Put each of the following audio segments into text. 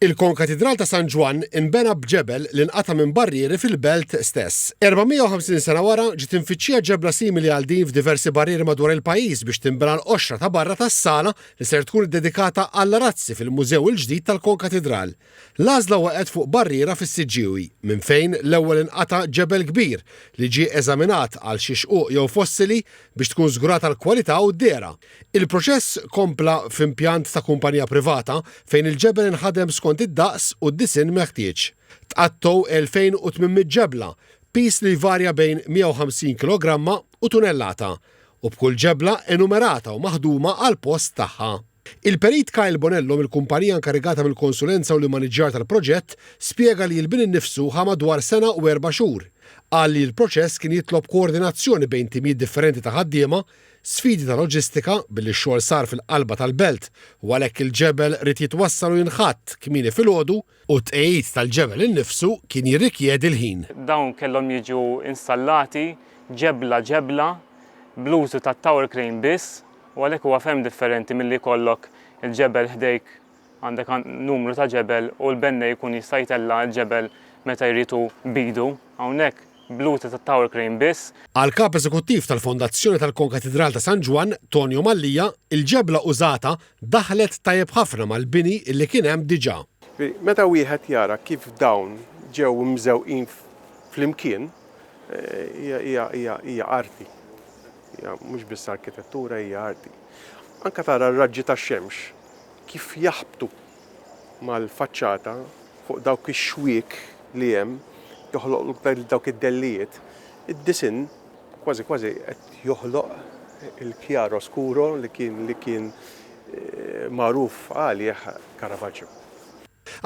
Il-Konkatidral ta' San Ġwann inbena b'ġebel li nqata' minn barrieri fil-belt stess. 450 sena wara, ġiet imfittxija ġebla simili għal din f'diversi barrieri madwar il-pajjiż biex tinbena l-qoxra ta' barra tas-sala li ser tkun iddedikata għall-arazzi fil-mużew il-ġdid tal-Konkatidral. L-għażla waqgħet fuq barriera fis-Siġġiewi, minn fejn l-ewwel inqata' ġebel kbir li ġie eżaminat għal xi xquq jew fossili biex tkun żgurata l-kwalità u d-dehra. Il-proċess kompla f'impjant ta' kumpanija privata fejn il-ġebel inħadem skont id-daqs u d-disinn meħtieġ. Tqattgħu 2,800 ġebla, piż li jvarja bejn 150 kilogramma u tunellata, u b'kull ġebla enumerata u maħduma għall-post tagħha. Il-Perit Kyle Bonello mill-kumpanija inkarigata mill-konsulenza u l-immaniġġjar tal-proġett spjega li l-bini nnifsu ħa madwar sena u erba' xhur. Qal li l-proċess kien jitlob koordinazzjoni bejn timijiet differenti ta' ħaddiema, sfidi ta' loġistika billi x-xogħol sar fil-qalba tal-belt u għalhekk il-ġebel ried jitwassal u jinħatt kmieni filgħodu, u t-tqegħid tal-ġebel innifsu kien jirrikjedi l-ħin. Dawn kellhom jiġu installati ġebla ġebla bl-użu tat-tower crane biss u għalhekk huwa ferm differenti milli jkollok il-ġebel ħdejk għandek numru ta' ġebel u l-bennej jkun jista' jtella' l-ġebel meta jrid hu b'idu. Hawnhekk bl-użu ta' tower crane biss. Għall-Kap Eżekuttiv tal-Fondazzjoni tal-Konkatidral ta' San Ġwann, Tonio Mallia, il-ġebla użata daħlet tajjeb ħafna mal-bini li kien hemm diġà. Meta wieħed jara kif dawn ġew imżewqin flimkien, hija hija arti. Hija mhux biss arkitettura, hija arti. Anke tara r-raġġi tax-xemx kif jaħbtu mal-faċċata fuq dawk ix-xwiek li hemm, joħloqluk dawk id-dellijiet. Id-disinn kważi kważi qed joħloq il-chiaroscuro li kien li kien magħruf għalih Caravaggio.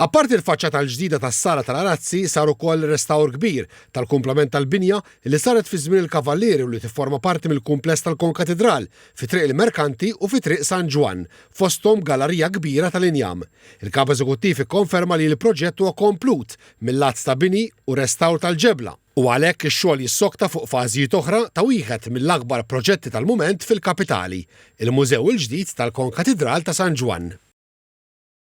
Apparti l-faċċata l-ġdida tas-Sala tal-Arazzi sar ukoll restawr kbir tal-kumplament tal-binja li saret fi żmien il-Kavallieri u li tifforma parti mill-kumpless tal-Konkatidral fi Triq il-Merkanti u fi Triq San Ġwann, fosthom gallarija kbira tal-injam. Il-Kap Eżekuttiv ikkonferma li l-proġett huwa komplut mil-lat ta' bini u restawr tal-ġebla u għalhekk ix-xogħol jissokta fuq fażijiet oħra ta' wieħed mill-akbar proġetti tal-mument fil-kapitali, il-mużew il-ġdid tal-Konkatidral ta' San Ġwann.